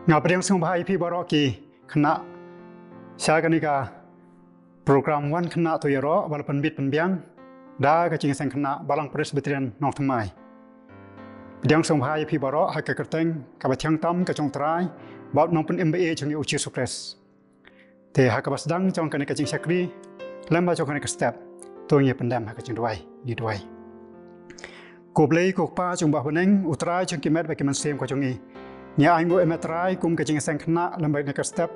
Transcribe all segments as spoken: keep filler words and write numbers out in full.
Nga pdiang sngewbha ïa phi baroh ki khynnah sha kane ka program Wan Khynnah To Ïaroh ba la pynbit pynbiang da ka jingïaseng khynnah Balang Presbyterian Nongthymmai. Pdiang sngewbha ïa phi baroh ha ka kyrteng kaba thiang tam ka jong U Trai bad U Nongpynim ba ïeit jong ngi U Jisu Khrist. Te ha kaba sdang jong kane ka jingshakri lem bad jong kane ka step, to ngin ïa pyndem ha ka jingduwai, ngin ïa duwai. Ko Blei ko Kpa jong U Bah Bneng, U Trai jong ki met bad ki mynsiem ka jong ngi, ngi ainguh ïa me Trai kum ka jingïaseng khynnah lem bad kane ka step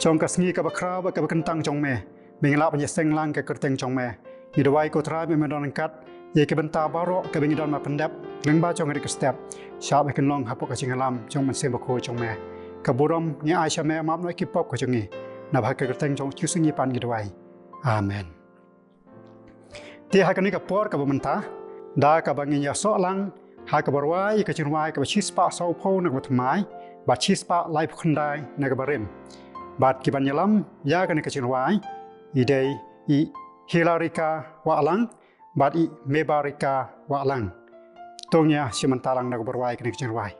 jong ka sngi kaba khraw bad kaba kyntang jong me, ba ngin lah ban ïaseng lang ka kyrteng jong me. Ngi duwai ko Trai ba me don ryngkat ïa ki bynta baroh kaba ngi don ban pyndep lyngba jong kane ka step, shah ba kin long hapoh ka jingïalam jong U Mynsiem Bakhuid jong me. Ka burom ngi ai sha me, map noh ïa ki pop ka jong ngi. Naba ha ka kyrteng jong U Jisu ngi pan ngi duwai. Amen. Te ha kane ka por kaba mynta, da kaba ngin ïasoh lang ha kaba rwai ïa ka jingrwai kaba shispah sawphew na kaba thymmai bad shispah laiphew khyndai na kaba rim. Bad ki ban ïalam ïa kane ka jingrwai i dei i Hilarika Wahlang bad i Mebarika Wahlang. To ngin ïa shim bynta lang na kaba rwai kane ka jingrwai.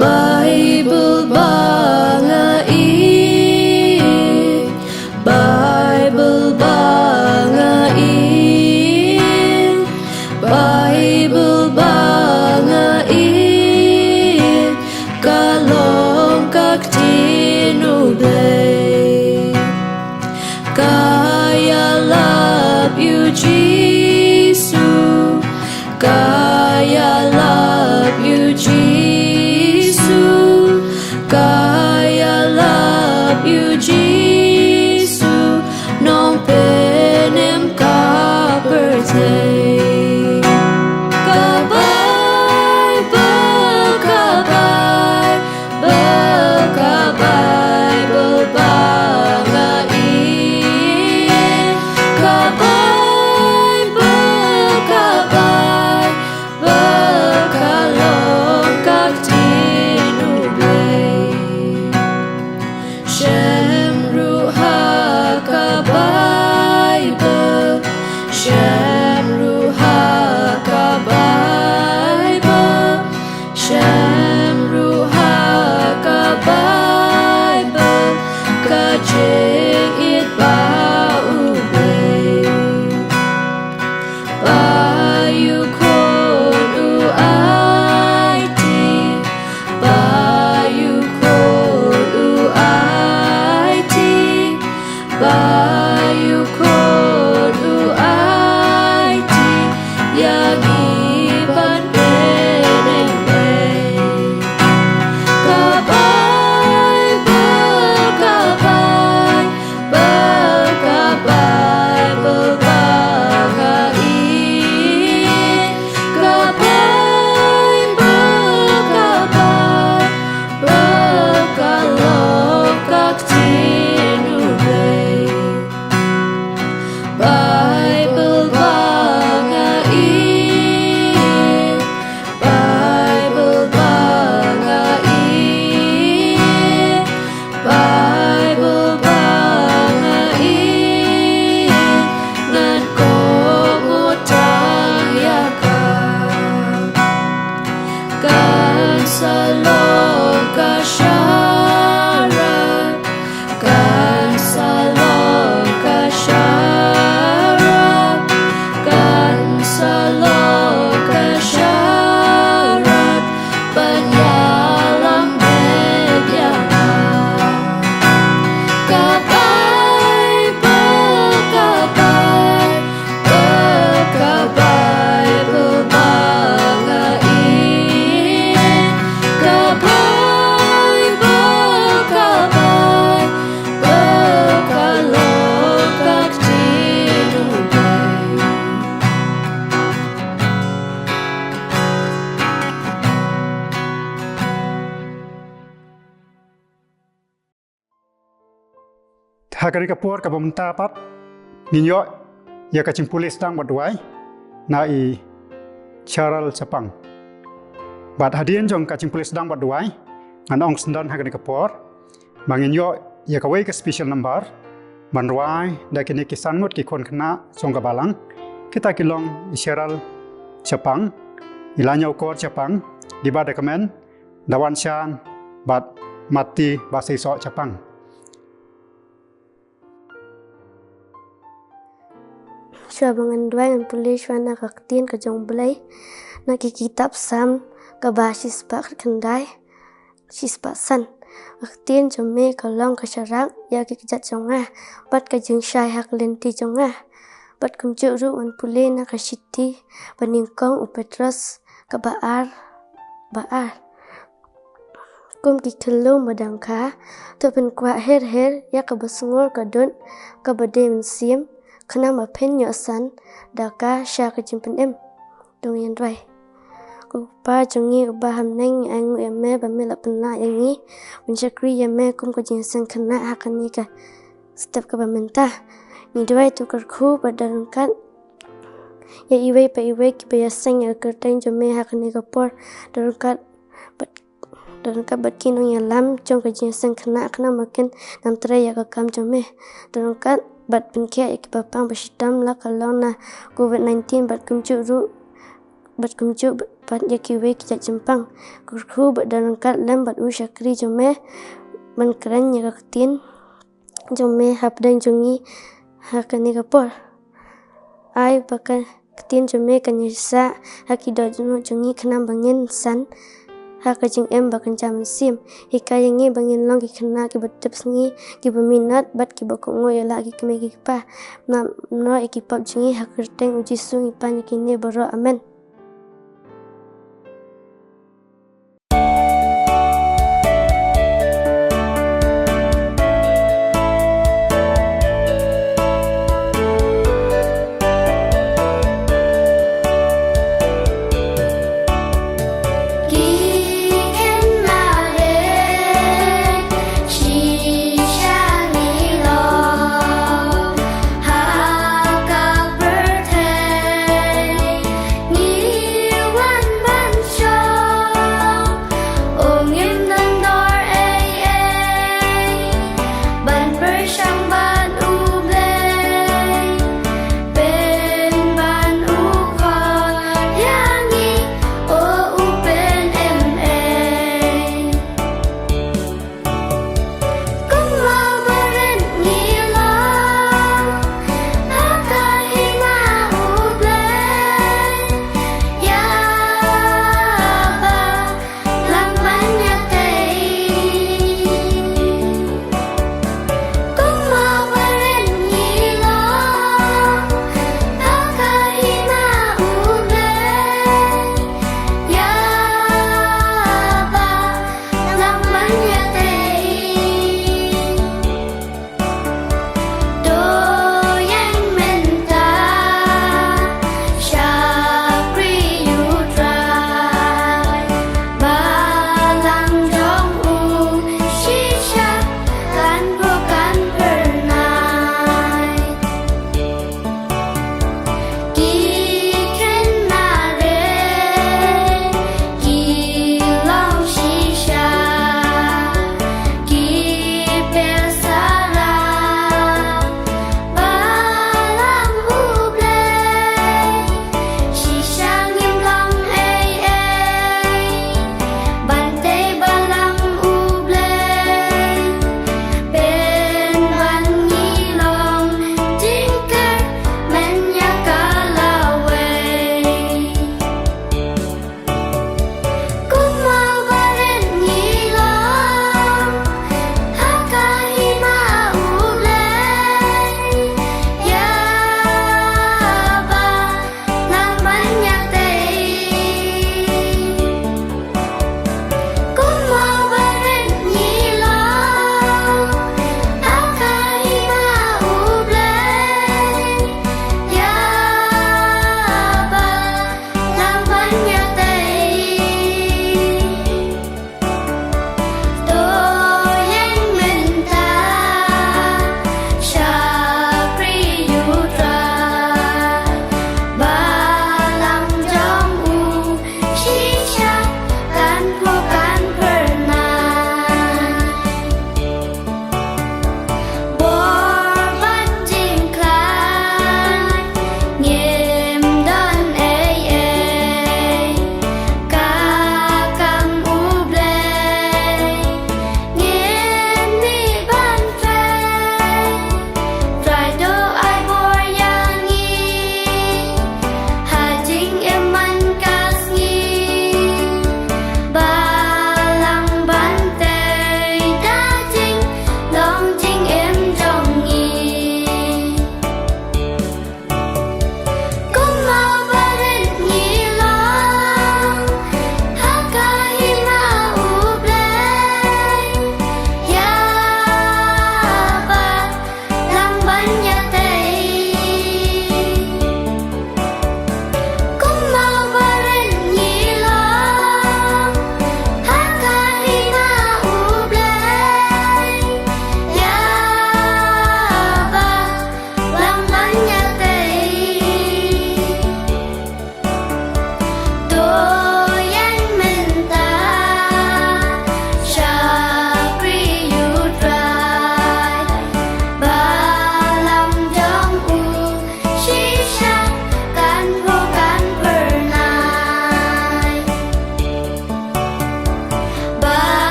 Baibl ba nga ïeit, Baibl ba nga ïeit, Baibl ba nga ïeit, ka long ka ktien U Blei. Ka ïalap ïa U Jisu, ka ïalap ïa U Jisu, ka ïalap ïa U Jisu, Nongpynim ka pyrthei. Ka Baibl, ka Baibl, ka Baibl ba nga ïeit. Ka Baibl, ka Baibl, ka long ka ktien U Blei. Shem ruh ha ka Baibl, shem ruh ha ka Baibl, shem ruh ha ka Baibl, ka jingïeit ba U Blei. Ba ïa u khun u aiti, ba ïa u khun u aiti, ba ïa u khun u aiti, ïa ngi ban pynïeng. Ka Baibl, ka Baibl, ka Baibl ba nga ïeit. Ka Baibl, ka Baibl, ka long ka ktien U Blei. Baibl ba nga ïeit, Baibl ba nga ïeit, Baibl ba nga ïeit, ngan kohnguh tang ïa ka. Kan sa long ka sharak, kan sa long ka sharak, kan sa long ka sharak ban ïalam beit ïa nga. Ka Baibl, ka Baibl, ka Baibl ba nga ïeit. Ka Baibl, ka Baibl, ka long ka ktien U Blei. Ha kane ka por kaba mynta pat ngin ïoh ïa ka jingpule sdang bad duwai na i Cheryl Chapang. Bad hadien jong ka jingpule sdang bad duwai, Ngan ong syndon ha kane ka por ba ngin ïoh ïa kawei ka special number ban rwai da kine ki san ngut ki khun khynnah jong ka balang. Kita ki long i Cheryl Chapang, i Lanyau Kor Chapang, Diba Dakamen, Dawan Shan bad Mati Baseiso Chapang. Shuwa ba ngan duwai, ngan pule shuwa na ka ktien ka jong U Blei na ki kitab Salm kaba shispah khyndai, shispah san. Ka ktien jong me ka long ka sharak ïa ki kjat jong nga bad ka jingshai ha ka lynti jong nga. Bad kumjuh ruh ngan pule na ka shithi ba nyngkong u Petros kaba ar, ba ar. Kum ki khyllung ba dang kha, to pynkwah her her ïa kaba sngur ka dud kaba dei mynsiem, khnang ba phin ïoh san da ka sha ka jingpynim. To ngin duwai. Ko Kpa jong ngi uba ha bneng, ngi ainguh ïa me ba me la pynlah ïa ngi ban shakri ïa me kum ka jingïaseng khynnah ha kane ka step kaba mynta. Ngi duwai to kyrkhu bad da ryngkat ïa iwei pa iwei kiba ïaseng ïa ka kyrteng jong me ha kane ka por, da ryngkat bad, da ryngkat bad ki nongïalam jong ka jingïaseng khynnah, khnang ba kin nang trei ïa ka kam jong me. Da ryngkat bad pynkhiah ïa kiba pang ba shitom la ka long na covid nineteen bad kumjuh ruh, bad kumjuh bad ïa kiwei ki jait jingpang. Kyrkhu bad da ryngkat lem bad u shakri jong me ban kren ïa ka ktien jong me hapdeng jong ngi ha kane ka por. Ai ba ka ktien jong me kan ïasah ha ki dohnud jong ngi, khnang ba ngin san ha ka jingim ba kynja mynsiem. Hikai ïa ngi ba ngin long ki khynnah kiba tipsngi, kiba minot bad kiba kohnguh ïa la ki kmie ki kpa. Map noh ïa ki pap jong ngi, ha ka kyrteng U Jisu ngi pan ïa kine baroh. Amen.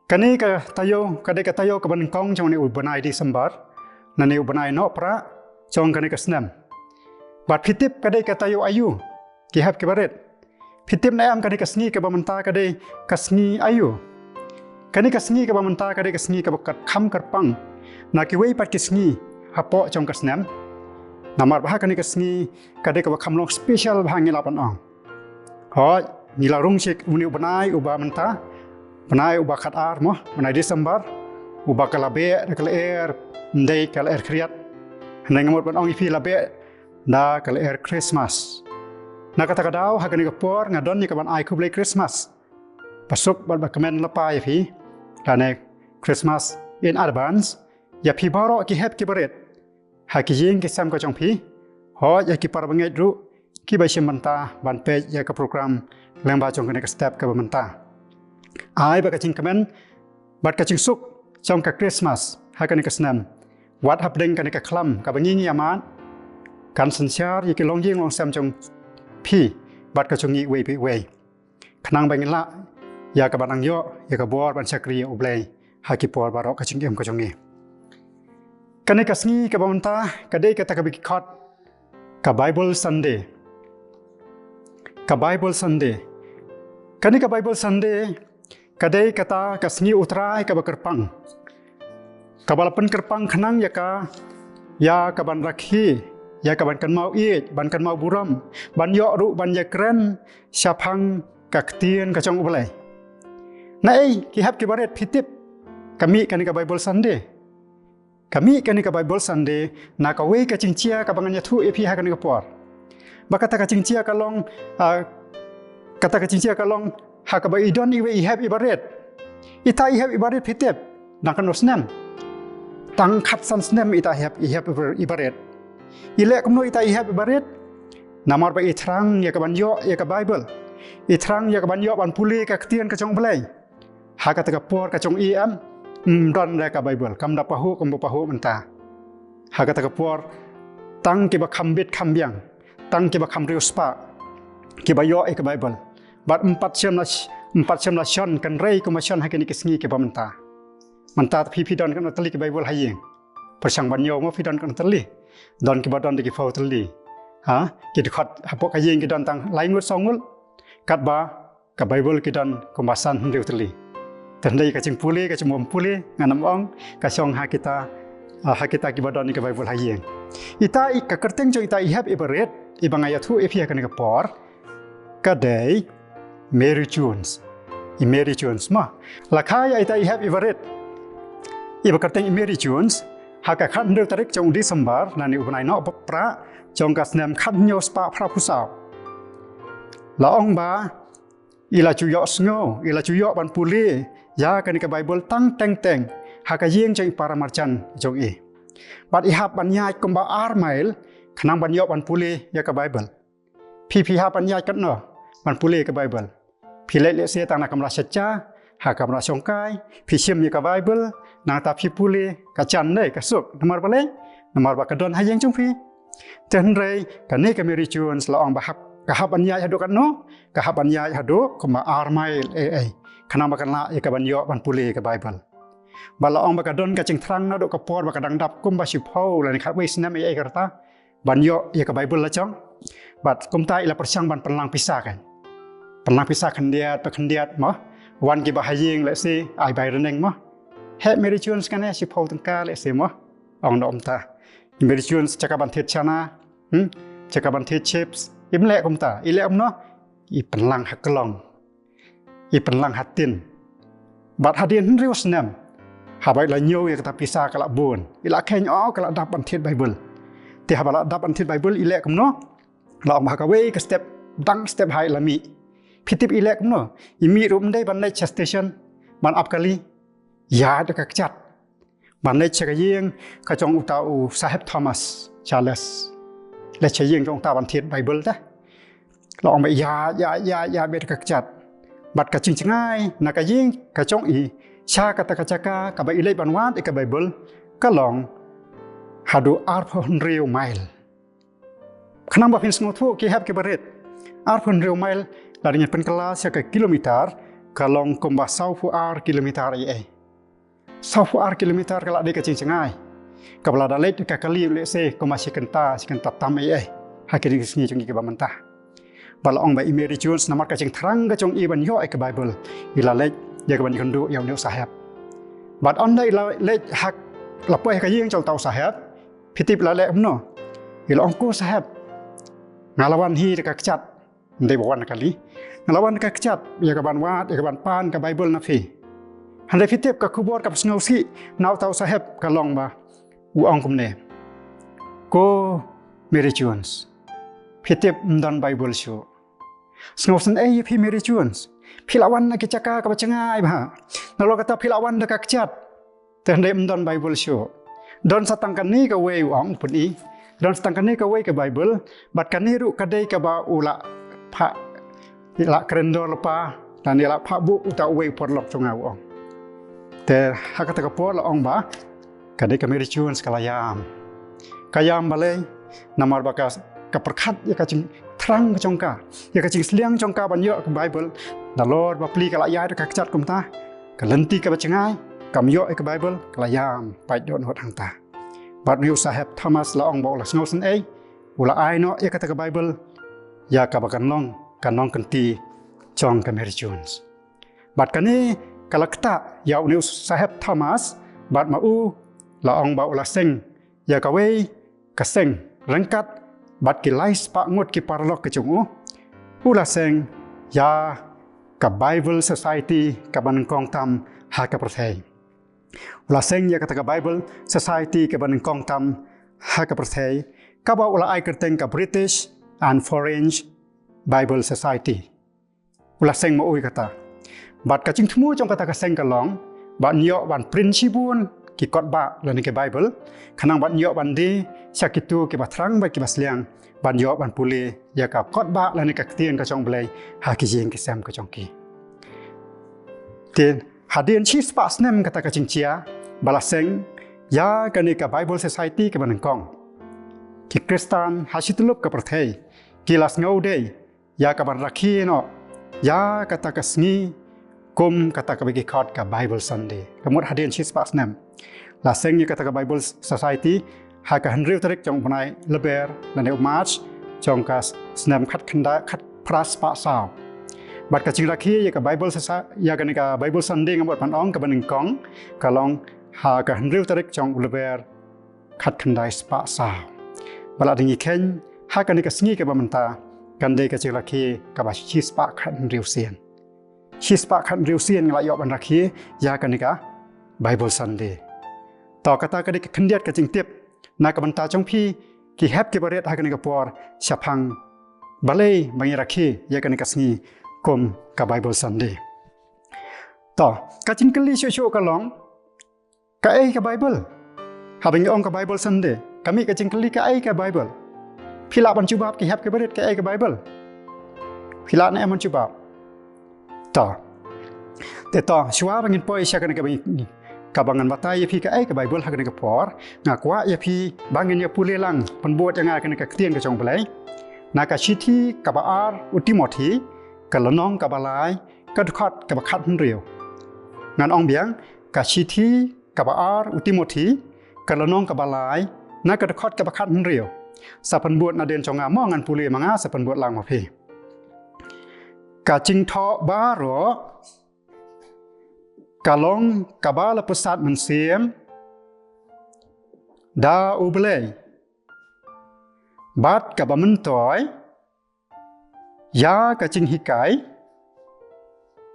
Kane ka taïew, ka dei ka taïew kaba nyngkong jong une u bnai December, na une u bnai Nohprah jong kane ka snem. Bad phi tip ka dei ka taïew aïu, ki hep ki barit? Phi tip ne em kane ka sngi kaba mynta ka dei ka sngi aïu? Kane ka sngi kaba mynta ka dei ka sngi kaba kyrkham kyrpang na kiwei pat ki sngi hapoh jong ka snem. Namar ba ha kane ka sngi ka dei kaba kham long special ba ngi lah ban ong. Hooid, ngi la rung sha une u bnai uba mynta, bnai uba khatar mo, bnai December, uba ka la beh da ka lyer, ym dei ka lyer khriat. Hynrei nga mut ban ong ïa phi la beh da ka lyer Christmas. Na kata ka daw ha kane ka por nga don ïa kaban ai khublei Christmas basuk bad ba kmen lypa ïa phi, lane Christmas in advance ïa phi baroh ki hep ki barit ha ki ïing ki sem ka jong phi. Hooid, ïa ki para bangeit ruh kiba shim bynta ban peit ïa ka program lyngba jong kane ka step kaba mynta. Ai ba ka jingkmen bad ka jingsuk jong ka Christmas ha kane ka snem, wat hapdeng kane ka khlam kaba ngi ngi ïa mad, kan synshar ïa ki longïing longsem jong phi bad ka jong ngi iwei pa iwei, khnang ba ngin lah ïa kaban nang ïoh ïa ka bor ban shakri ïa U Blei ha ki por baroh ka jingim ka jong ngi. Kane ka sngi kaba mynta ka dei kata kaba ki khot ka Bible Sunday. Ka Bible Sunday. Kane ka Bible Sunday ka dei kata ka sngi U Trai kaba kyrpang, kaba la pynkyrpang khnang ïa ka, ïa kaban rakhe, ïa kaban kynmaw ïeit, ban kynmaw burom, ban ïoh ruh ban ïakren shaphang ka ktien ka jong U Blei. Naei, ki hep ki barit, phi tip, ka mih kane ka Bible Sunday. Ka mih kane ka Bible Sunday na kawei ka jingjia kaba ngan ïathuh ïa phi ha kane ka por. Ba kata ka jingjia ka long, ah, kata ka jingjia ka long ha kaba i don iwei i hep i barit. Ita i hep i barit, phi tip, dang katno snem? Tang khatsan snem ita i hep, i hep i barit. I leh kumno ita i hep i barit? Namar ba i thrang ïa kaban ïoh ïa ka Bible. I thrang ïa kaban ïoh ban pule ka ktien ka jong U Blei. Ha kata ka por ka jong i em, ym don re ka Bible, kam da pahuh kumba pahuh mynta. Ha kata ka por tang kiba kham bit kham biang, tang kiba kham riewspah kiba ïoh ïa ka Bible. Bad ym pat shym la sh-, ym pat shym la shon kynrei kumba shon ha kine ki sngi kiba mynta. Mynta phi, phi don katno tylli ki Bible ha ïing? Pyrshang ban ïoh mo phi don katno tylli. Don kiba don da ki phew tylli. Ha? Ki dkhot hapoh ka ïing ki don tang lai ngut saw ngut. Katba ka Bible ki don kumba san hynriew tylli. Te hynrei ka jingpule, ka jingbym pule, ngan ym ong, ka shong ha kita, ah, ha kita kiba don ïa ka Bible ha ïing. Ita i, ka kyrteng jong ita i hep i barit iba nga ïathuh ïa phi ha kane ka por, ka dei Mary Jones. I Mary Jones mo. La kha ïa ita i hep i barit iba kyrteng i Mary Jones ha ka khathynriew tarik jong u December, lane u bnai Nohprah jong ka snem khathynñiew spah phraphew saw. La ong ba i la ju ïohsngew, i la ju ïoh ban pule ïa kane ka Bible tang teng teng ha ka ïing jong i para marjan jong i. Bad i hap ban ïaid kumba ar mail khnang ban ïoh ban pule ïa ka Bible. Phi, phi hap ban ïaid katno ban pule ïa ka Bible? Phi leit lehse tang na kamra sha ja, ha kamra shongkai, phi shim ïa ka Bible, nangta phi pule, ka jan dei ka suk. Namar balei? Namar ba ka don ha ïing jong phi. Te hynrei kane ka Mary Jones la ong ba hap, ka hap ban ïaid haduh katno? Ka hap ban ïaid haduh kumba ar mail ei ei, khnang ba kan lah ïa kaban ïoh ban pule ïa ka Bible. Ba la ong ba ka don ka jingthrang naduh ka por ba ka dang dap kumba shiphew lane khatwei snem ei ei ka rta ban ïoh ïa ka Bible la jong. Bad kumta i la pyrshang ban pynlang pisa kan. Pynlang pisa khyndiat pa khyndiat mo. Wan kiba ha ïing lehse ai bai rneng mo. Hep Mary Jones kane shiphew tyngka lehse mo. Ong noh kumta. Mary Jones jaka ban thied chana, hmm? Jaka ban thied chips. Im leh kumta. I leh kumno? I pynlang ha klong. I pynlang ha tin. Bad hadien hynriew snem, haba i la ñiew ïa kata pisa ka la bun. I la kheiñ, oh, ka la dap ban thied Bible. Te haba la dap ban thied Bible i leh kumno? La ong ba ha kawei ka step, dang step ha i la mih. Phi tip i leh kumno? I mih ruh ym dei ban leit sha station ban ap kali. Ïaid da ka kjat ban leit sha ka ïing ka jong uta u Saheb Thomas Charles. Leit sha ïing jong uta ban thied Bible te. La ong ba ïaid, ïaid, ïaid, ïaid beit da ka kjat. Bad ka jingjngai na ka ïing ka jong i sha kata ka jaka kaba i leit ban wad ïa ka Bible ka long haduh arphew hynriew mail. Khnang ba phin sngewthuh ki hep ki barit, arphew hynriew mail lada ngin pynkylla sha ka kilometer, ka long kumba saw phew ar kilometer ei ei. Saw phew ar kilometer ka la dei ka jingjngai kaba lada leit ka kali lehse kumba shi kynta, shi kynta tam ei ei ha kine ki sngi jong ngi kiba mynta. Bad la ong ba i Mary Jones namar ka jingthrang ka jong i ban ïoh ïa ka Baibl, i la leit ïa kaban ïakynduh ïa une u saheb. Bad ynda i la leit ha, la poi ha ka ïing jong uta u saheb, phi tip i la leh kumno? I la ong, ko saheb, nga la wan hi da ka kjat, ym dei ba wan na kali. Nga la wan da ka kjat ïa kaban wad, ïa kaban pan ka Baibl na phi. Hynrei phi tip ka khubor kaba sngewsih na uta u saheb ka long ba u ong kumne, ko Mary Jones, phi tip ym don Baibl shuh. Sngewsynei ïa phi Mary Jones, phi la wan na ki jaka kaba jngai bha. Nalor kata phi la wan da ka kjat, te hynrei ym don Baibl shuh. Don sa tang kane kawei, u ong, u pyni. Don sa tang kane kawei ka Baibl, bad kane ruh ka dei kaba u la phah, la kren dor lypa, lane la phah buh uta uwei u paralok jong nga, u ong. Te ha kata ka por la ong ba ka dei ka Mary Jones ka la ïam. Ka ïam balei? Namar ba ka, ka pyrkhat ïa ka jingthrang ka jong ka, ïa ka jingsliang jong ka ban ïoh ka Baibl. Nalor ba pli ka la ïaid da ka kjat kumta, ka lynti kaba jngai, kam ïoh ïa ka Baibl, ka la ïam pait dohnud hangta. Bad une u saheb Thomas la ong ba u la sngewsynei, u la ai noh ïa kata ka Baibl ïa kaba kan long ka nongkynti jong ka Mary Jones. Bad kane ka la ktah ïa une u saheb Thomas, bad ma u la ong ba u la seng ïa kawei ka seng ryngkat bad ki lai spah ngut ki paralok ki jong u. U la seng ïa ka Bible Society kaba nyngkong tam ha ka pyrthei. U la seng ïa kata ka Bible Society kaba nyngkong tam ha ka pyrthei, kaba u la ai kyrteng ka British and Foreign Bible Society. U la seng ma u ïa kata. Bad ka jingthmu jong kata ka seng ka long ba yn ïoh ban print shibun ki kot ba lane ki Bible, khnang ba yn ïoh ban die sha kito kiba thrang bad kiba sliang, ban ïoh ban pule ïa ka kot ba lane ka ktien ka jong U Blei ha ki ïing ki sem ka jong ki. Te hadien shispah snem kata ka jingjia ba la seng ïa kane ka Bible Society kaba nyngkong, ki Khristan ha shityllup ka pyrthei ki la sngewdei ïa kaban rakhe noh ïa kata ka sngi kum kata kaba ki khot ka Bible Sunday. Ka mut hadien shispah snem la seng ïa kata ka Bible Society ha ka hynriew tarik jong u bnai Lber lane u March jong ka snem khatkhyndai khatphra spah saw. Bad ka jingrakhe ïa ka Bible Soci-, ïa kane ka Bible Sunday nga mut ban ong kaba nyngkong ka long ha ka hynriew tarik jong u Lber khatkhyndai spah saw. Ba la dang ïa khein ha kane ka sngi kaba mynta kan dei ka jingrakhe kaba shispah khathynriew sien. Shispah khathynriew sien nga la ïoh ban rakhe ïa kane ka Bible Sunday. To kata ka dei ka khyndiat ka jingtip na ka bynta jong phi ki hep kiba rit ha kane ka por shaphang balei ba ngi rakhe ïa kane ka sngi kum ka Bible Sunday. To ka jingkylli shuh shuh ka long, kaei ka Bible? Haba ngi ong ka Bible Sunday, ka mih ka jingkylli kaei ka Bible? Phi lah ban jubab ki hep kiba rit kaei ka Bible? Phi lah ne em ban jubab? To. Te to, shuwa ba ngin poi sha kane kaba ngi, kaba ngan batai ïa phi kaei ka Bible ha kane ka por, nga kwah ïa phi ba ngin ïa pule lang, pynbud ïa nga kane ka ktien ka jong U Blei na ka shithi kaba ar u Timothi, ka lynnong kaba lai, ka dkhot kaba khathynriew. Ngan ong biang, ka shithi kaba ar u Timothi, ka lynnong kaba lai, na ka dkhot kaba khathynriew. Sa pynbud nadien jong nga mo, ngan pule ma nga, sa pynbud lang ma phi. Ka jingthoh baroh ka long kaba la pyrsad mynsiem da U Blei, bad kaba myntoi ïa ka jinghikai,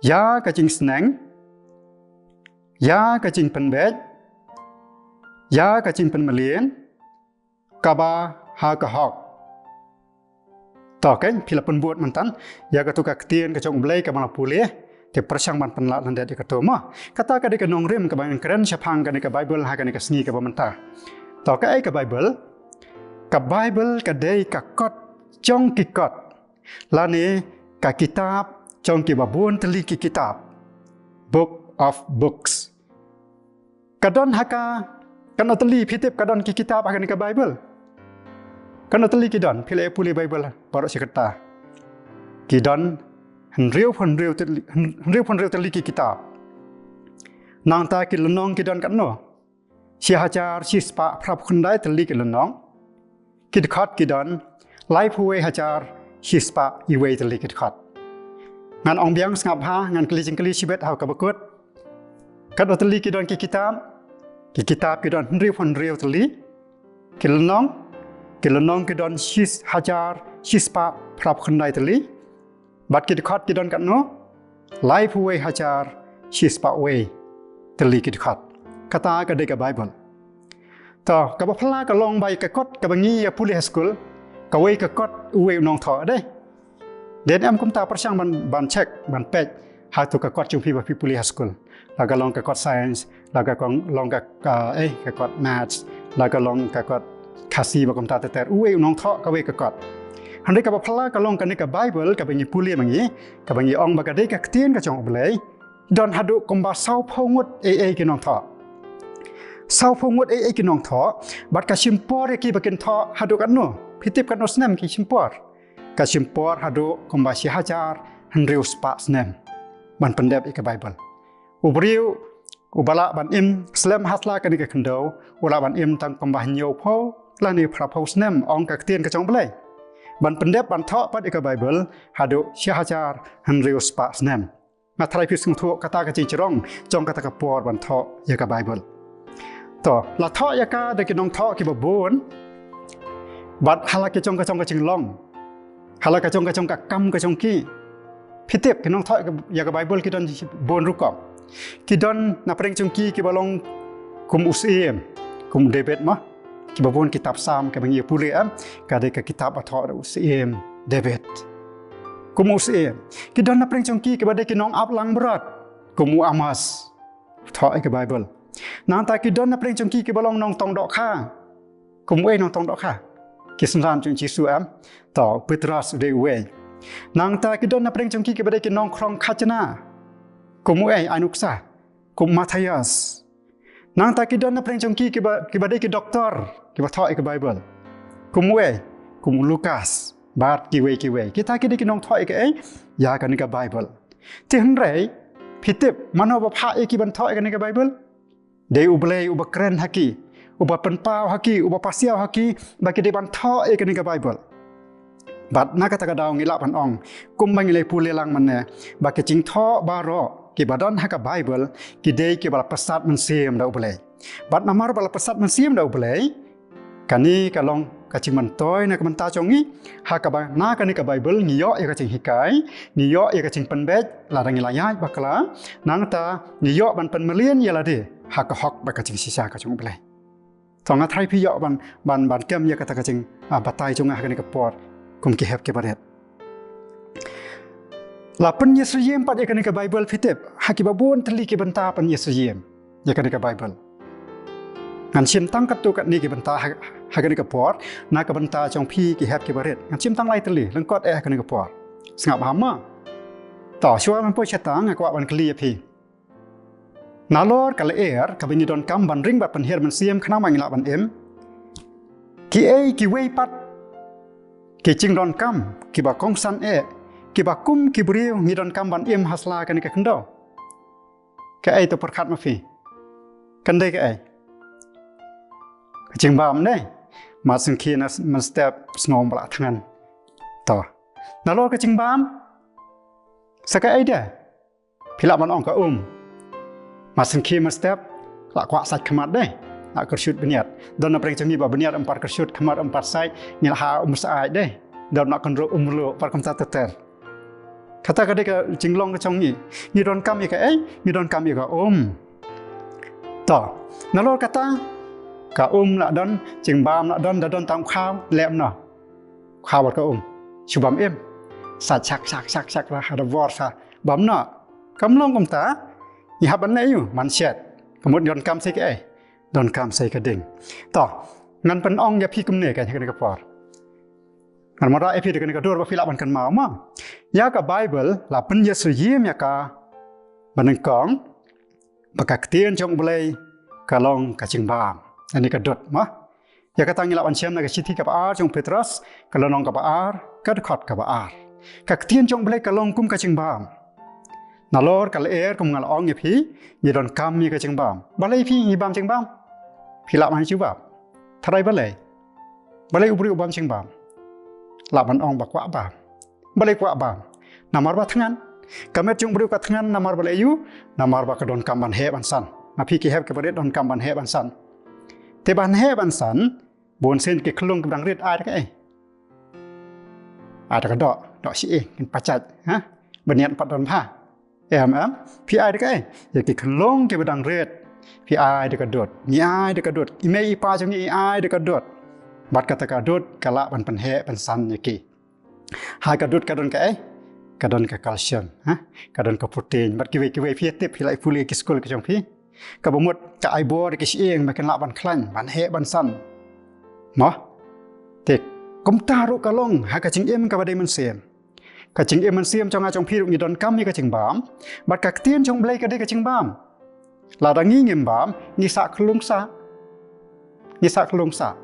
ïa ka jingsneng, ïa ka jingpynbeit, ïa ka jingpynmlien kaba ha ka hok. To kein, phi la pynbud mynta ïa kato ka ktien ka jong U Blei kaba la pule, te pyrshang ban pynlah lyndet ïa kato mo. Kata ka dei ka nongrim kaba ngan kren shaphang kane ka Bible ha kane ka sngi kaba mynta. To kaei ka Bible? Ka Bible ka dei ka kot jong ki kot, lane ka kitab jong kiba bun tylli ki kitab, Book of Books. Ka don ha ka, katno tylli, phi tip, ka don ki kitab ha kane ka Bible? Katno tylli ki don, phi la ïa pule Bible baroh shi katta? Ki don hynriewphew hynriew tylli, hynriewphew hynriew tylli ki kitab. Nangta ki lynnong ki don katno? Shi hajar shi spah phraphew khyndai tylli ki lynnong. Ki dkhot ki don laiphew wei hajar shi spah iwei tylli ki dkhot. Ngan ong biang, sngap bha, ngan kylli jingkylli shibit ha kaba kut. Katno tylli ki don ki kitab? Ki kitab ki don hynriewphew hynriew tylli. Ki lynnong, ki lynnong ki don shi hajar shi spah phraphew khyndai tylli. Bad ki dkhot ki don katno? Laiphew wei hajar shi spah wei tylli ki dkhot. Kata ka dei ka Baibl. To, kaba phylla ka long ba ïa ka kot kaba ngi ïa pule ha skul, kawei ka kot uwei u nongthoh, dei. Dei ne em kumta? Pyrshang ban, ban check, ban peit hato ka kot jong phi ba phi pule ha skul. La ka long ka kot science, la ka kong, long ka, ka, eh, ka kot maths, la ka long ka kot Khasi ba kumta ter ter. Uwei u nongthoh kawei ka kot. Hynrei kaba phylla ka long kane ka Baibl kaba ngi pule ma ngi, kaba ngi ong ba ka dei ka ktien ka jong U Blei. Don haduh kumba sawphew ngut ei ei ki nongthoh. Sawphew ngut ei ei ki nongthoh, bad ka shim por ïa ki ba kin thoh haduh katno? Phi tip katno snem ki shim por? Ka shim por haduh kumba shi hajar hynriew spah snem ban pyndep ïa ka Baibl. U briew uba lah ban im slem ha sla kane ka khyndew, u lah ban im tang kumba hynñiewphew lane phraphew snem, ong ka ktien ka jong U Blei, ban pyndep ban thoh pat ïa ka Baibl haduh shi hajar hynriew spah snem. Nga tharai phi sngewthuh kata ka jingjrong jong kata ka por ban thoh ïa ka Baibl. To, la thoh ïa ka da ki nongthoh kiba bun, bad ha la ka jong ka jong ka jinglong, ha la ka jong ka jong ka kam ka jong ki. Phi tip, ki nongthoh ïa ka Baibl ki don bun rukom. Ki don na pdeng jong ki kiba long kum u syiem, kum David ma. Kiba bun kitab Salm kaba ngi pule, em, ka dei ka kitab ba thoh da u syiem David. Kum u syiem. Ki don na pdeng jong ki kiba dei ki nongap langbrot, kum u Amos, thoh ïa ka Baibl. Nangta ki don na pdeng jong ki kiba long nongtong dohkha. Kum uei nongtong dohkha? Ki synran jong u Jisu, em. To, u Petros u dei uwei. Nangta ki don na pdeng jong ki kiba dei ki nongkhrong khajna. Kum uei? Ai nuksa. Kum u Mathaios. Nangta ki don na pdeng jong ki kiba, kiba dei ki doktor, kiba thoh ïa ka Baibl. Kum uei? Kum u Lukas. Bad kiwei kiwei. Kita ki dei ki nongthoh ïa kaei? Ïa kane ka Baibl. Te hynrei, phi tip mano ba phah ïa ki ban thoh ïa kane ka Baibl? Dei U Blei uba kren ha ki, uba pynpaw ha ki, uba pasiaw ha ki ba ki dei ban thoh ïa kane ka Baibl. Bad na kata ka daw ngi lah ban ong, kumba ngi la pule lang mynne, ba ki jingthoh baroh kiba don ha ka Baibl ki dei kiba la pyrsad mynsiem da U Blei. Bad namar ba la pyrsad mynsiem da U Blei, kane ka long ka jingmyntoi na ka bynta jong ngi, ha kaba na kane ka Baibl ngi ïoh ïa ka jinghikai, ngi ïoh ïa ka jingpynbeit lada ngi la ïaid bakla, nangta ngi ïoh ban pynmlien ïa lade ha ka hok bad ka jingshisha ka jong U Blei. To, nga tharai phi ïoh ban, ban, ban kem ïa kata ka jing, ah, batai jong nga ha kane ka por kum ki hep ki barit. La pynïasyriem pat ïa kane ka Baibl, phi tip, ha kiba bun tylli ki bynta pynïasyriem ïa kane ka Baibl. Ngan shim tang katto katne ki bynta ha, ha kane ka por, na ka bynta jong phi ki hep ki barit. Ngan shim tang lai tylli, lyngkot eh ha kane ka por. Sngap bha ma. To, shuwa ban poi shata nga kwah ban kylli ïa phi. Nalor ka lyer kaba ngi donkam ban ring bad pynhiar mynsiem khnang ba ngi lah ban im, kiei kiwei pat ki jingdonkam kiba kongsan eh, kiba kum ki briew ngi donkam ban im ha sla kane ka khyndew? Kaei, to pyrkhat ma phi. Kan dei kaei? Ka jingbam, ne? Mat sngewkhie mynstep sngewbha la thngan. To. Nalor ka jingbam, sa kaei de? Phi lah ban ong ka um. Mat sngewkhie mynstep la kwah sait khmat de, la kyrshut bniat. Don na pdeng jong ngi ba bniat em pat kyrshut, khmat em pat sait, ngi la ha um sait de. Don na kynruh um ruh, pat kumta ter ter. Kata ka dei ka jinglong ka jong ngi. Ngi donkam ïa kaei? Ngi donkam ïa ka um. To, nalor kata, ka um la don, jingbam la don, da don tang u khaw, leh kumno? U khaw bad ka um, shu bam im. Sait shak shak shak shak la ha da bor sa, bam noh. Kam long kumta. Ngi hap ban leh aïu? Ban shet. Ka mut ngi donkam sa ïa kaei? Donkam sa ïa ka ding. To, ngan pynong ïa phi kumne ha kane ka por. Ngan wanrah ïa phi da kane ka dur ba phi lah ban kynmaw ma. Ïa ka Baibl la pynïasyriem ïa ka ba nyngkong, ba ka ktien jong U Blei ka long ka jingbam. Kane ka dud ma. Ïa kata ngi lah ban shem na ka shithi kaba ar jong u Petros, ka lynnong kaba ar, ka dkhot kaba ar. Ka ktien jong U Blei ka long kum ka jingbam. Nalor ka lyer kum nga la ong ïa phi, ngi donkam ïa ka jingbam. Balei phi ngi bam jingbam? Phi lah ban jubab. Tharai balei? Balei u briew u bam jingbam? Lah ban ong ba kwah bam. Balei kwah bam? Namar ba thngan. Ka met jong u briew ka thngan namar balei ïoh? Namar ba ka donkam ban heh ban san. Ma phi ki hep ki barit donkam ban heh ban san. Te ban heh ban san, bun sien ki khyllung ki ba dang rit ai da kaei? Ai da ka doh, doh shi ïing, kin pachaj, ha? Bniat pat don bha. Em, em, phi ai da kaei? Ïa ki khyllung ki ba dang rit. Phi ai da ka dud. Ngi ai da ka dud. I mei i pa jong ngi i ai da ka dud. Bad kata ka dud ka lah ban pynheh pynsan ïa ki. Ha ka dud ka don kaei? Ka don ka calcium, ha? Ka don ka protein. Bad kiwei kiwei phi tip phi la ïa pule ki skul ka jong phi. Kaba mut ka ai bor ki shyieng ba kin lah ban khlaiñ, ban heh ban san. Mo? Te kumta ruh ka long ha ka jingim kaba dei mynsiem. Ka jingim mynsiem jong nga jong phi ruh ngi donkam ïa ka jingbam. Bad ka ktien jong U Blei ka dei ka jingbam. Lada ngi ngim bam, ngi sah khyllung sah. Ngi sah khyllung sah.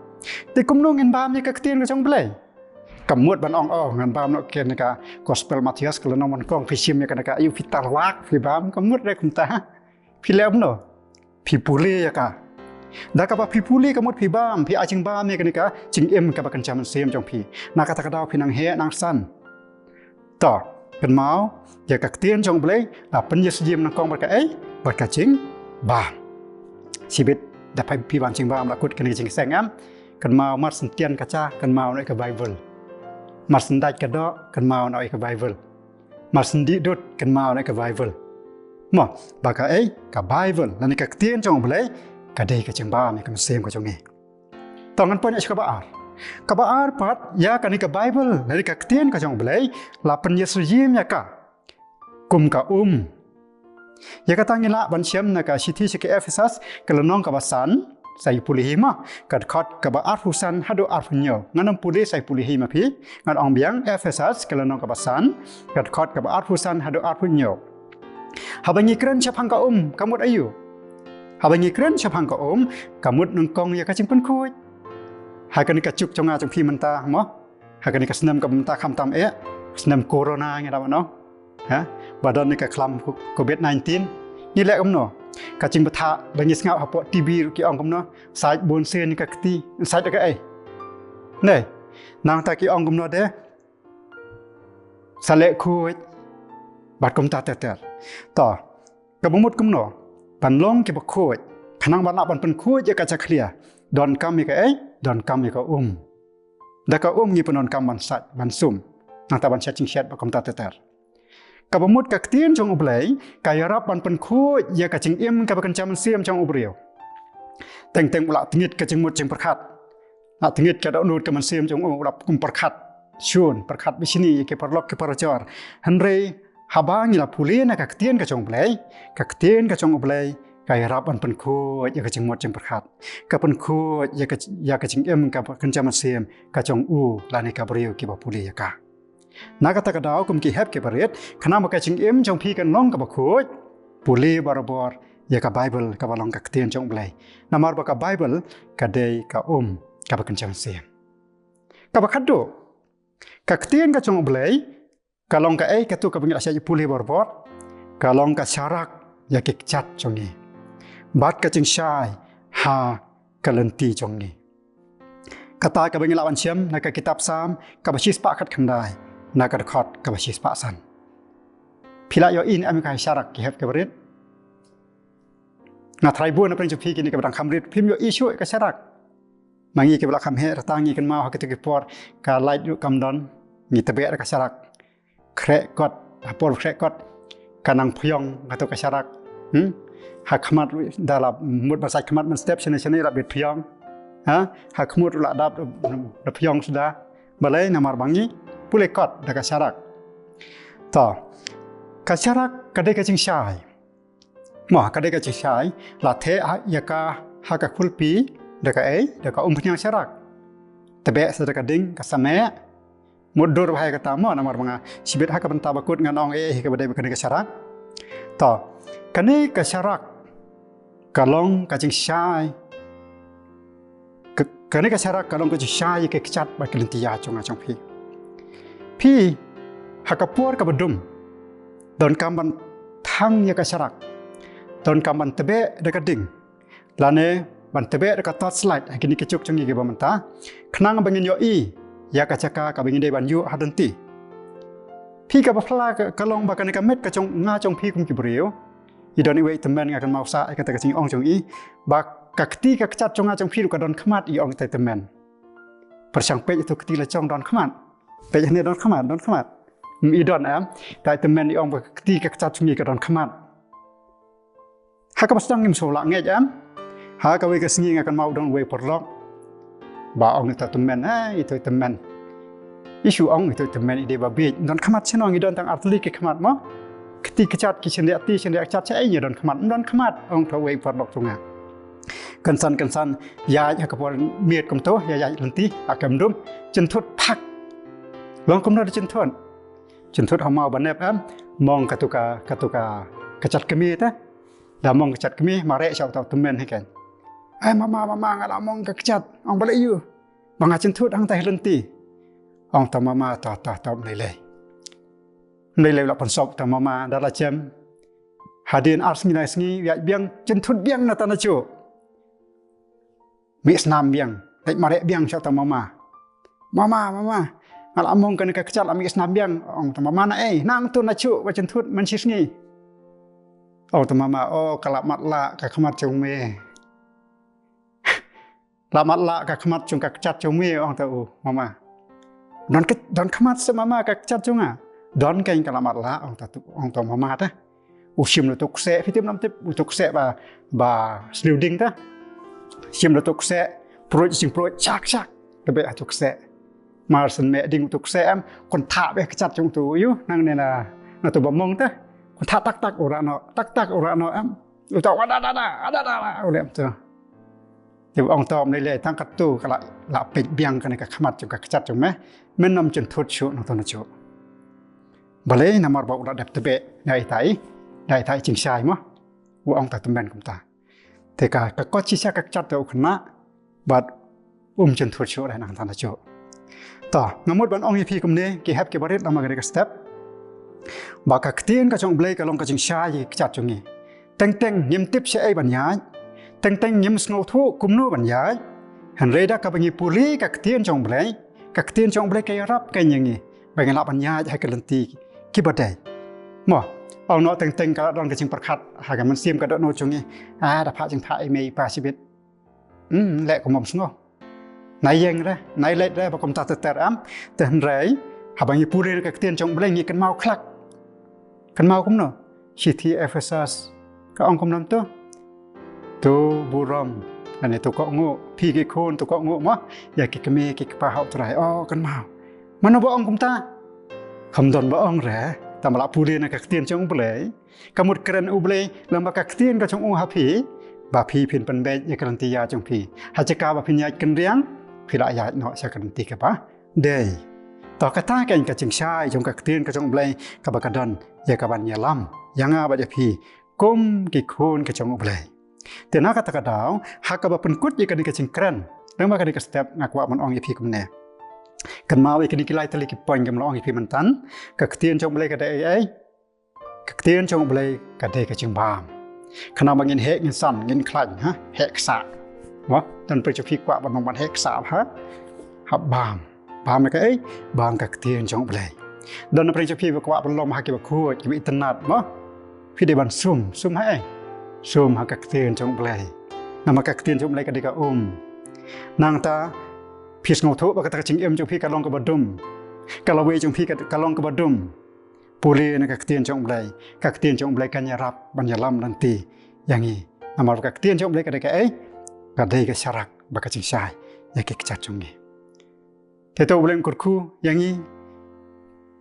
Te kumno ngin bam ïa ka ktien ka jong U Blei? Kam mut ban ong, oh, ngan bam noh kane ka Gospel Mathaios ka lynnong ba nyngkong, phi shim ïa kane ka, aïu phi talwak phi bam, kam mut re kumta. Phi leh kumno? Phi pule ïa ka. Da kaba phi pule ka mut phi bam, phi ai jingbam ïa kane ka jingim kaba kynja mynsiem jong phi. Na kata ka daw phi nang heh nang san. To, kynmaw ïa ka ktien jong U Blei la pynïasyriem nyngkong bad kaei? Bad ka jingbam. Shibit da phi, phi bam jingbam la kut kane ka jingseng, em? Kynmaw mar shen tian ka ja, kynmaw noh ïa ka Baibl. Mar shen dait ka doh, kynmaw noh ïa ka Baibl. Mar shen dih dud, kynmaw noh ïa ka Baibl. Mo, ba kaei? Ka Baibl lane ka ktien jong U Blei ka dei ka jingbam ïa ka mynsiem ka jong ngi. To ngan poi noh sha kaba ar. Kaba ar pat, ïa kane ka Baibl lane ka ktien ka jong U Blei la pynïasyriem ïa ka kum ka um. Ïa kata ngi lah ban shem na ka shithi sha ki Ephesus ka lynnong kaba san, sa ïa pule hi mo, ka dkhot kaba arphew san haduh arphew hynñiew. Ngan ym pule, sa ïa pule hi ma phi. Ngan ong biang, Ephesus ka lynnong kaba san, ka dkhot kaba arphew san haduh arphew hynñiew. Haba ngi kren shaphang ka um, ka mut aïu? Haba ngi kren shaphang ka um, ka mut nyngkong ïa ka jingpynkhuid. Ha kane ka juk jong nga jong phi mynta mo, ha kane ka snem kaba mynta khamtam eh, snem corona ngi da mano. Ha? Ba don ïa ka khlam ko-, covid nineteen. Ngi leh kumno? Ka jingbthah ba ngi sngap hapoh T V ruh ki ong kumno? Sait bun sien ïa ka kti, sait da kaei? Ne, nangta ki ong kumno de? Sa leh khuid. Bad kumta ter ter. To, kaba mut kumno? Ban long kiba khuid. Khnang ban lah ban pynkhuid ïa ka jakhlia, donkam ïa kaei? Donkam ïa ka um. Da ka um ngi pyndonkam ban sait, ban sum. Nangta ban shet jingshet bad kumta ter ter. Kaba mut ka ktien jong U Blei ka ïarap ban pynkhuid ïa ka jingim kaba kynja mynsiem jong u briew. Teng teng u la tngit ka jingmut jingpyrkhat. La tngit ka dohnud ka mynsiem jong u, u la kum pyrkhat shun, pyrkhat bishni ïa ki paralok ki parajor. Hynrei haba ngi la pule na ka ktien ka jong U Blei, ka ktien ka jong U Blei ka ïarap ban pynkhuid ïa ka jingmut jingpyrkhat. Ka pynkhuid ïa ka, ïa ka jingim kaba kynja mynsiem ka jong u lane ka briew kiba pule ïa ka. Na kata ka daw kum ki hep ki barit, khnang ba ka jingim jong phi kan long kaba khuid, pule barabor ïa ka Baibl kaba long ka ktien jong U Blei. Namar ba ka Baibl ka dei ka um kaba kynja mynsiem. Kaba khatduh, ka ktien ka jong U Blei ka long kaei, kato kaba ngi la shah ïa pule barabor? Ka long ka sharak ïa ki kjat jong ngi bad ka jingshai ha ka lynti jong ngi. Kata kaba ngi lah ban shem na ka kitab Salm kaba shispah khatkhyndai, na ka dkhot kaba shispah san. Phi la ïohi ne em ïa ka sharak, ki hep ki barit? Nga tharai bun na pdeng jong phi kine kiba dang kham rit phim ïohi shuh ïa ka sharak. Ma ngi kiba la kham heh rta ngi kynmaw ha kito ki por ka light ruh kam don, ngi tbeh da ka sharak. Khreh kot, ha por khreh kot ka nang pynïong kato ka sharak. Hmm? Ha khmat ruh da la mut ban sait khmat ban step shane shane la bit pynïong. Ha? Ha khmut ruh la dap da pynïong suda. Balei? Namar ba ngi pule kot da ka sharak. To, ka sharak ka dei ka jingshai. Mo, ka dei ka jingshai, la theh ha, ïa ka ha ka khulpi da kaei? Da ka umphniang sharak. Tbeh sa da ka ding, ka sameh. Mutdur bha ïa kata mo, namar ba nga shibit ha ka bynta ba kut ngan ong eh, ïa kaba dei ba kane ka sharak. To, kane ka sharak ka long ka jingshai. Ka, kane ka sharak ka long ka jingshai ïa ki kjat bad ki lynti ïa jong nga jong phi. Phi Ha ka por kaba dum, donkam ban thang ïa ka sharak, donkam ban tbeh da ka ding, lane ban tbeh da ka torchlight ha kine ki juk jong ngi kiba mynta, khnang ba ngin ïohi ïa ka jaka kaba ngi dei ban ïuh ha lynti. Phi, kaba phylla ka, ka long ba kane ka met ka jong nga jong phi kum ki briew, i don iwei i tymmen, nga kynmaw sah ïa kata ka jingong jong i, ba ka kti ka kjat jong nga jong phi ruh ka don khmat, i ong ita i tymmen. Pyrshang peit ïa uto kti la jong, don khmat. Peit hangne, don khmat, don khmat. Ym, i don, em. Ita i tymmen i ong ba ka kti ka kjat jong ngi ka don khmat. Ha kaba sdang ngim shu lah ngeit, em. Ha kawei ka sngi nga kynmaw u don uwei u paralok ba ong ita i tymmen, eh, ita i tymmen. I shu ong ita i tymmen i dei ba bieit. Don khmat shano, ngi don tang artylli ki khmat mo. Kti kjat, ki shynriah kti shynriah kjat, shaei ngi don khmat? Ym don khmat, ong uta uwei u paralok jong nga. Kynsan kynsan, ïaid ha ka por miet kumto, ïaid ïaid lynti, ha kem dum, jynthut phak. Long kumno da jynthut? Jynthut ha maw ba nep, em, mong katu ka, katu ka, ka kjat kmie te. Da mong ka kjat kmie, mareh sha uta u tymmen hi kein. "Ai mama, mama, nga la mong ka kjat." "Ong balei ïa u?" "Ba nga jynthut hangta ha lynti." Ong uta u mama, "To, to, to, ym lei lei." Ym lei lei, la pynsop uta u mama, da la jem. Hadien ar sngi lai sngi, ïaid biang, jynthut biang na tang na juh. Mih snam biang, leit mareh biang sha uta u mama. "Mama, mama, nga la mong kane ka kjat, la mih snam biang." Ong uta u mama, "Na ei, nangta na juh ba jynthut mynshisngi?" Ong uta u mama, "O, ka la matlah ka khmat jong me. La matlah ka khmat jong ka kjat jong me," ong uta u mama. "Don ka, don khmat se mama ka kjat jong nga?" "Don kein, ka la matlah," ong uta u, ong uta u mama te. U shim lut u kseh, phi tip nam tip, lut u kseh ba, ba sliew ding te. Shim lut u kseh, pruid, jingpruid, shak, shak. Tbeh lut u kseh. Mar shen meh ding lut u kseh, em, kynthah beh kjat jong uto u, ïoh, nangne na, na uto ba mong te. Kynthah tak tak u rah noh, tak tak u rah noh, em. Uto, "Wa da da da, a da da da," u leh kumto. Te ong uto, "Ym lei lei, tang katto ka la, la peit biang kane ka khmat jong ka kjat jong me. Men ym jynthut shuh nangto na juh." Balei? Namar ba u la dep tbeh da ita i, da ita i jingshai mo. U ong uta u tymmen kumta. Te ka, ka kot shisha ka kjat te u khynnah, bad um jynthut shuh re nangta na juh. To, nga mut ban ong ïa phi kumne, ki hep ki barit, lama kane ka step, ba ka ktien ka jong U Blei ka long ka jingshai ïa ki kjat jong ngi. Teng teng ngim tip shaei ban ïaid. Teng teng ngim sngewthuh kumno ban ïaid. Hynrei da kaba ngi pule ka ktien jong U Blei, ka ktien jong U Blei ka ïarap kein ïa ngi ba ngin lah ban ïaid ha ki lynti kiba dei. Mo, ong noh teng teng ka la don ka jingpyrkhat ha ka mynsiem ka dohnud jong ngi. Ah, da phah jingphah i mei i pa shibit. Hmm, leh kum bym sngew. Nai ïeng re, nai leit re, ba kumta ter ter, em. Te hynrei, haba ngi pule na ka ktien jong U Blei ngi kynmaw khlak. Kynmaw kumno? Shithi Ephesus ka ong kumno to? To burom, lane to kohnguh, phi ki khun to kohnguh mo, ïa ki kmie ki kpa ha U Trai. Oh, kynmaw. Mano ba ong kumta? Kam don ba ong re, tang ba la pule na ka ktien jong U Blei. Ka mut kren U Blei lyngba ka ktien ka jong u ha phi, ba phi phin pynbeit ïa ka lynti ïa jong phi. Ha jaka ba phin ïaid kynriang, phi la ïaid noh sha ka lynti kaba dei. To kata kein ka jingshai jong ka ktien ka jong U Blei kaba ka don ïa kaban ïalam ïa nga bad ïa phi kum ki khun ka jong U Blei. Te na kata ka daw, ha kaba pynkut ïa kane ka jingkren, lyngba kane ka step nga kwah ban ong ïa phi kumne. Kynmaw ïa kine ki lai tylli ki point kaba la ong ïa phi mynta, ka ktien jong U Blei ka dei ei ei? Ka ktien jong U Blei ka dei ka jingbam. Khnang ba ngin heh ngin san, ngin khlaiñ, ha, heh ksah. Mo, don pyrshah phi kwah ban long ban heh ksah, ha? Hap bam. Bam ïa kaei? Bam ka ktien jong U Blei. Don pyrshah phi ba kwah ban long ha kiba khuid, kiba itynnad, mo. Phi dei ban sum, sum ha ei? Sum ha ka ktien jong U Blei. Namar ka ktien jong U Blei ka dei ka um. Nangta phi sngewthuh ba kata ka jingim jong phi ka long kaba dum. Ka lawei jong phi ka, ka long kaba dum. Pule na ka ktien jong U Blei, ka ktien jong U Blei kan ïarap ban ïalam lynti ïa ngi. Namar ka ktien jong U Blei ka dei kaei? Ka dei ka sharak bad ka jingshai ïa ki kjat jong ngi. Te to U Blei un kyrkhu ïa ngi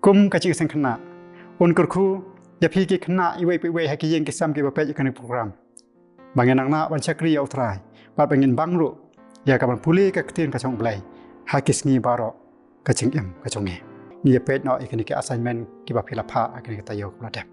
kum ka jingïaseng khynnah. Un kyrkhu ïa phi ki khynnah iwei pa iwei ha ki ïing ki sem kiba peit ïa kane ka program. Ba ngin nang nah ban shakri ïa U Trai bad ba ngin bang ruh ïa kaban pule ka ktien ka jong U Blei ha ki sngi baroh ka jingim ka jong ngi. Ngi ïa peit noh ïa kine ki assignment kiba phi la phah ha kane ka taïew kaba la dep.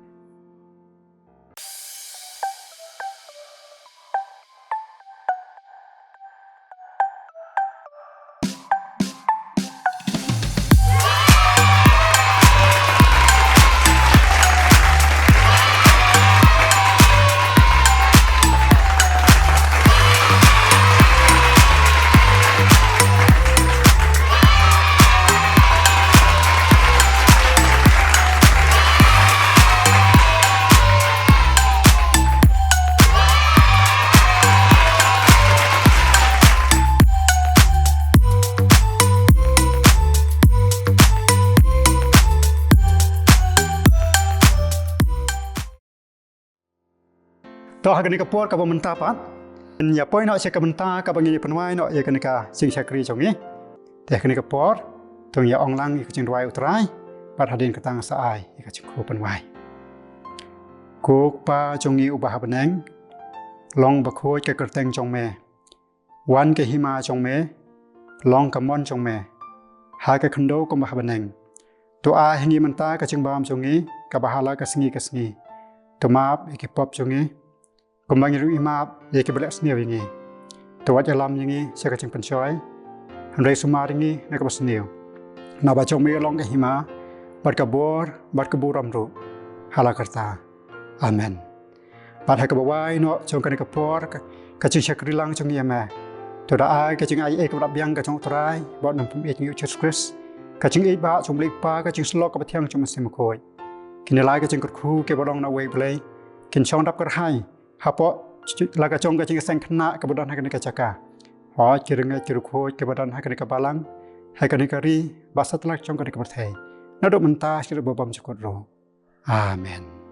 To ha kane ka por kaba mynta pat, ngin ïa poi noh sha ka bynta kaba ngin ïa pynwai noh ïa kane ka jingshakri jong ngi. Te ha kane ka por, to ngin ïa ong lang ïa ka jingduwai u Trai, bad hadien kata sa ai ïa ka jingkyrkhu pynwai. Ko Kpa jong ngi uba ha bneng, long bakhuid ka kyrteng jong me. Wan ka hima jong me, long ka mon jong me ha ka khyndew kumba ha bneng. To ai ha ngi mynta ka jingbam jong ngi kaba ha la ka sngi ka sngi. To map ïa ki pop jong ngi, kumba ngi ruh ngi map ïa kiba leh sniew ïa ngi. To wat ïalam ïa ngi sha ka jingpynshoi, hynrei sumar ïa ngi na kaba sniew. Naba jong me long ka hima, bad ka bor, bad ka burom ruh, ha la karta. Amen. Bad ha kaba wai noh jong kane ka por, ka, ka jingshakri lang jong ngi ïa me, to da ai ka jingaiei kaba da biang ka jong u Trai bad u nongpynim jong ngi u Jisu Khrist, ka jingïeit ba jong u Blei Kpa, ka jingsyllok kaba thiang jong u Mynsiem Bakhuid. Kine lai ka jingkyrkhu kiba long na uwei u Blei kin shong dap kyrhai hapoh la ka jong ka jingïaseng khynnah kaba don ha kane ka jaka. Hooid, ki rangeit ki riewkhuid kiba don ha kane ka balang, ha kane ka ri, bad satlak jong kane ka pyrthei, naduh mynta shaduh ba bymjukut ruh. Amen.